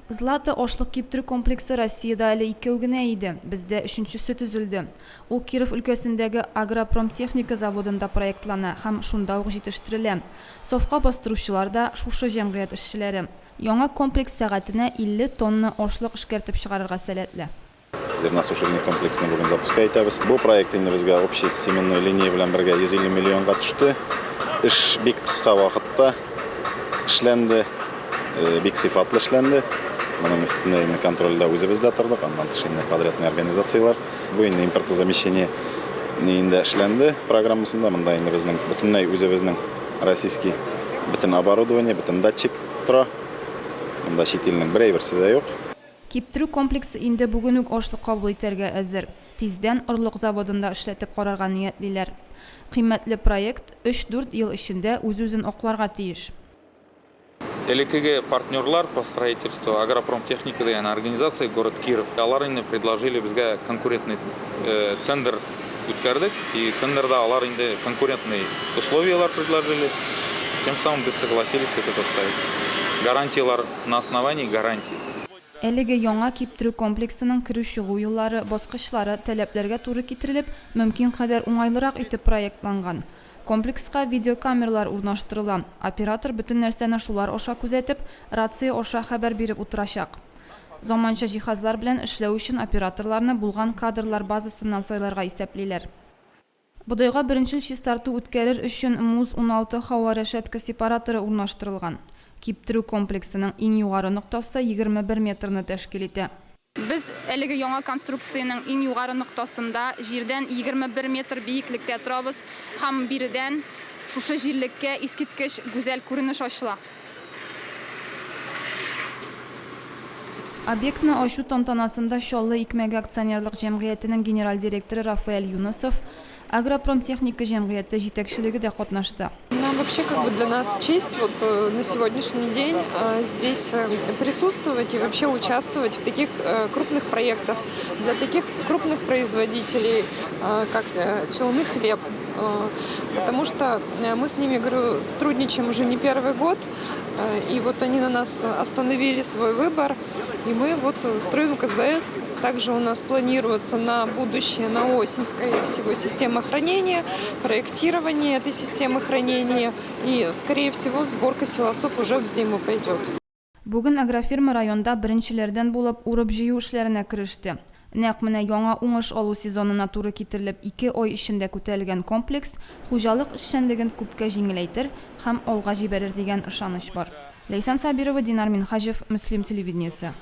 Злата ашлык киптерү комплексы Россиядә әле икәү генә иде, бездә өченчесе төзелде. Ул Киров өлкәсендәге Агропромтехника заводында проектлана һәм шунда ук җитештерелә. Сафка бастыручылар да, шушы җәмгыять эшчеләре. Яңа комплекс сәгатенә 50 тонна ашлык эшкәртеп чыгарырга сәләтле. Зерносушильный комплексны бүген запуска итәбез. Бу проект инде безгә общий семенной линия белән бергә 150 миллионга төште. Эш бик кыска вакытта эшләнде, э, бик сыйфатлы эшләнде. Моның өстендә инде контрольдә үзебез дә тордык, аннан тыш инде подрядный организацияләр. Бу инде импортозамещение инде эшләнде программасында. Монда инде безнең бөтенләй үзебезнең российский бөтен оборудование, бөтен датчик тора. Монда чит илнең бер әйберсе дә юк. Киптерү комплексы инде бүген үк ашлык кабул итәргә әзер. Тиздән орлык заводын да эшләтеп карарга ниятлиләр. Кыйммәтле проект өч-дүрт ел эчендә үз-үзен акларга тиеш. Элеккеге партнерлар по строительству Агропромтехника дигән организация город Киров. Алар инде предложили безгә конкурентный тендер үткәрдек и тендерда алар инде конкурентный условияләр предложили. Тем самым без согласились это поставить. Гарантияләр на основании гарантий. Әлеге яңа киптерү комплексының керү-чыгу юллары, баскычлары таләпләргә туры китерелеп, мөмкин кадәр уңайлырак итеп проектланган. Комплекска видеокамералар урнаштырыла, оператор бөтен нәрсәне шулар аша күзәтеп, рация аша хәбәр биреп утырачак. Заманча җиһазлар белән эшләү өчен операторларны булган кадрлар базасыннан сайларга исәплиләр. Бодайга беренчел чистарту үткәрер өчен Муз 16 һава рәшәткә сепараторы урнаштырылган. Киптерү комплексының иң югары ноктасы 21 метрны тәшкил итә. Без әлеге яңа конструкциянең иң югары ноктасында, җирдән 21 метр биеклектә торабыз һәм биредән шушы җирлеккә искиткеч гүзәл күренеш ачыла. Объектны ачу тантанасында Чаллы икмәге акционерлык җәмгыятенең генераль директоры Рафаэль Юнысов, Агропромтехника җәмгыяте җитәкчелеге дә катнашты. Нам вообще как бы для нас честь вот на сегодняшний день здесь присутствовать и вообще участвовать в таких крупных проектах для таких крупных производителей, как Челны хлеб, потому что мы с ними, говорю, сотрудничаем уже не первый год, и вот они на нас остановили свой выбор, и мы вот строим КЗС. Также у нас планируется на будущее, на осень, скорее всего, система хранения, проектирование этой системы хранения и, скорее всего, сборка силосов уже в зиму пойдет. Бүген агрофирма районда беренчеләрдән булып урып-җыю эшләренә кереште. Нәкъ менә яңа уңыш алу сезонына туры китерелеп ике ай эчендә күтәрелгән комплекс хуҗалык эшчәнлеген күпкә җиңеләйтер һәм алга җибәрер дигән ышаныч бар. Ләйсән Сабирова, Динар Минһаҗев, Мөслим телевидениесе.